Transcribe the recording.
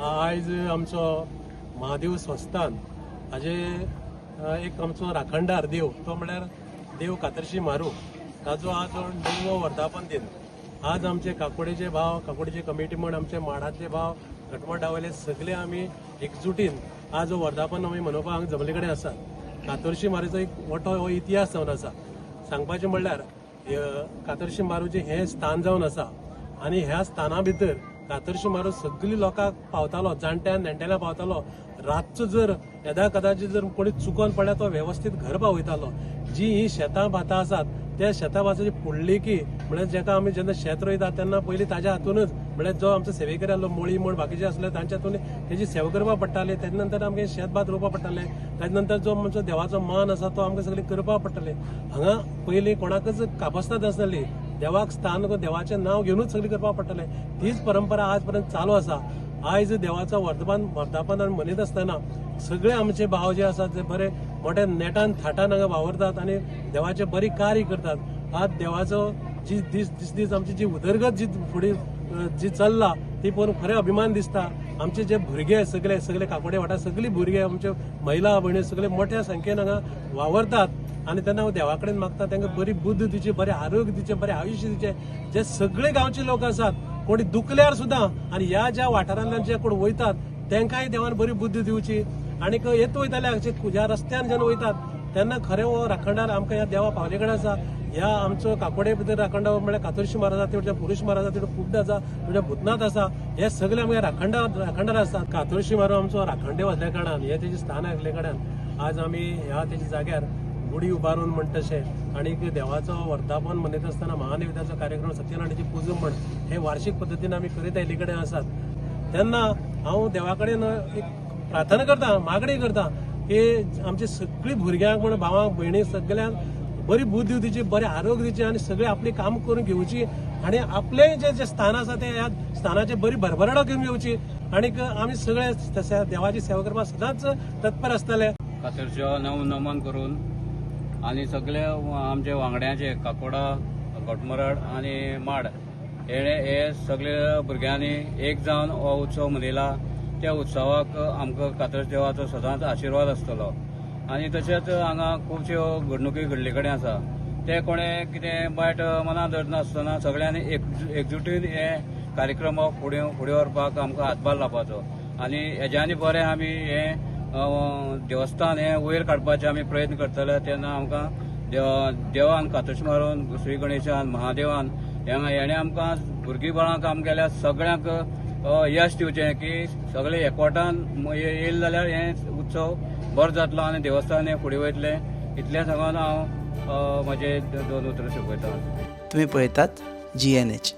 आयज आमचो महादेव संस्थान हाजे एक आमचो राखणदार देव तो म्हळ्यार देव कातरशी म्हारू ताजो आज णववो वर्धापन दिन. आज आमचे काकोडेचे भाव, काकोडेची कमिटी म्हण आमचे माडांतले भाव, घटमडावयले सगळे आमी एकजुटीन आज हो वर्धापन आमी मनोवपाक हांगा जमले कडेन आसात. कातरशी म्हारूचो एक मोठो हो इतिहास जावन आसा. सांगपाचें म्हणल्यार कातरशी म्हारूचें हें स्थान जावन आसा आनी ह्या स्थाना भितर कातरशी म्हारू सगळी लोकांक पावतालो, जाणट्यान नेणटेल्यां पावतालो. रातचो जर येदा कदाचित जर कोणी चुकोन पडल्यार तो वेवस्थीत घर पावयतालो. जी ही शेतां भातां आसात त्या शेतां भाताची पुडलेकी म्हळ्यार जेका आमी जेन्ना शेत रोयतात तेन्ना पयलीं ताज्या हातूनच म्हळ्यार जो आमचो सेवेकरी आसलो मोळी म्हण बाकीचे आसले तांच्या हातून तेजी सेवा करपाक पडटाली. तेजे नंतर आमकां शेत भात रोवपाक पडटालें. ताजे नंतर जो आमचो देवाचो मान आसा तो आमकां सगळें करपाक पडटालें. हांगा पयलीं कोणाकच कापस्ताद आसनासली, देवाक स्थान देवाचें नांव घेवनूच सगळें करपाक पडटालें. तीच परंपरा आज पर्यंत चालू आसा. आयज देवाचो वर्धापन आमी मनयत आसतना सगळे आमचे भाव जे आसात ते बरे मोठ्या नेटान थाटान हांगा वावरतात आनी देवाचें बरी कार्य करतात. आज देवाचो जी दीस दीस दीस आमची जी उदरगत जी फुडें जी चल्ला ती पळोवन खरें अभिमान दिसता. आमचे जे भुरगे सगळे सगळे काकोडे वाठार सगळे भुरगे आमचे महिला भयणी सगळे मोठ्या संख्येन हांगा वावरतात आनी तेन्ना हांव देवा कडेन मागता तांकां बरी बुद्द दिवची, बरें आरोग्य दिवचें, बरें आयुश्य दिवचें. जे सगळे गांवचे लोक आसात कोणी दुखल्यार सुद्दां आनी ह्या ज्या वाठारांतल्यान जे कोण वयतात तांकांय देवान बरी बुद्द दिवची. आनीक येत वयताले ज्या रस्त्यान जेन्ना वयतात तेन्ना खरें हो राखणदार आमकां ह्या देवा पावले कडेन आसा. ह्या आमचो काकोडे भितर राखणदार म्हळ्यार कातरशी म्हाराज आसा, तेवटेन पुरूष महाराज आसा, तेवटेन कुड्ड आसा, तेवटेन भूतनाथ आसा. हे सगळे आमगे राखणदार आसात. कातरशी म्हारू आमचो राखणदेव आसल्या कारणान हे तेजें स्थान आसल्या कारणान आज आमी ह्या तेच्या जाग्यार गुडी उबारून म्हण तशें आनीक देवाचो वर्धापन मनयता आसतना महानिवेदाचो कार्यक्रम सत्यनारायणाची पुजा म्हण हे वार्षीक पद्दतीन आमी करीत आयिल्ले कडेन आसात. तेन्ना हांव देवा कडेन एक प्रार्थना करता, मागणी करता की आमचे सगळीं भुरग्यांक म्हण भावांक भयणीक सगल्यांक बरी बुद्धी दिवची, बरें आरोग्य दिवचें आनी सगळें आपलीं काम करून घेवची आनी आपलें जें जें स्थान आसा तें ह्या स्थानाचें बरी भरभराट करून घेवची आनीक आमी सगळे देवाची सेवा करपाक सदांच तत्पर आसतले. कातरशो नव नमन करून आनी सगळे आमचे वांगड्यांचे काकोडा, घोटमराड आनी माड हे सगळे भुरग्यांनी एक जावन हो उत्सव मनयला. त्या उत्सवाक आमकां कातरश देवाचो सदांच आशिर्वाद आसतलो. आनी तशेंच हांगा खुबश्यो घडणुकी घडले कडेन आसा, ते कोणें कितें वायट मनात धरनासतना सगळ्यांनी एकजुटीन हे कार्यक्रम फुडें फुडें व्हरपाक आमकां हातभार लावपाचो आनी हेज्यानी बरें आमी हें देवस्थान हें वयर काडपाचे आमी प्रयत्न करतले. तेन्ना आमकां देवान कातरशी मारून श्री गणेशान महादेवान हेणें आमकां भुरगीं बाळांक आमगेल्या सगळ्यांक यश दिवचें की सगळे एकवटान येयले जाल्यार हें उत्सव बरो जातलो आनी देवस्थान हें फुडें वयतलें. इतलें सांगून हांव म्हजे दोन उतरां सोंपयतां. तुम्ही पळयतात GNH.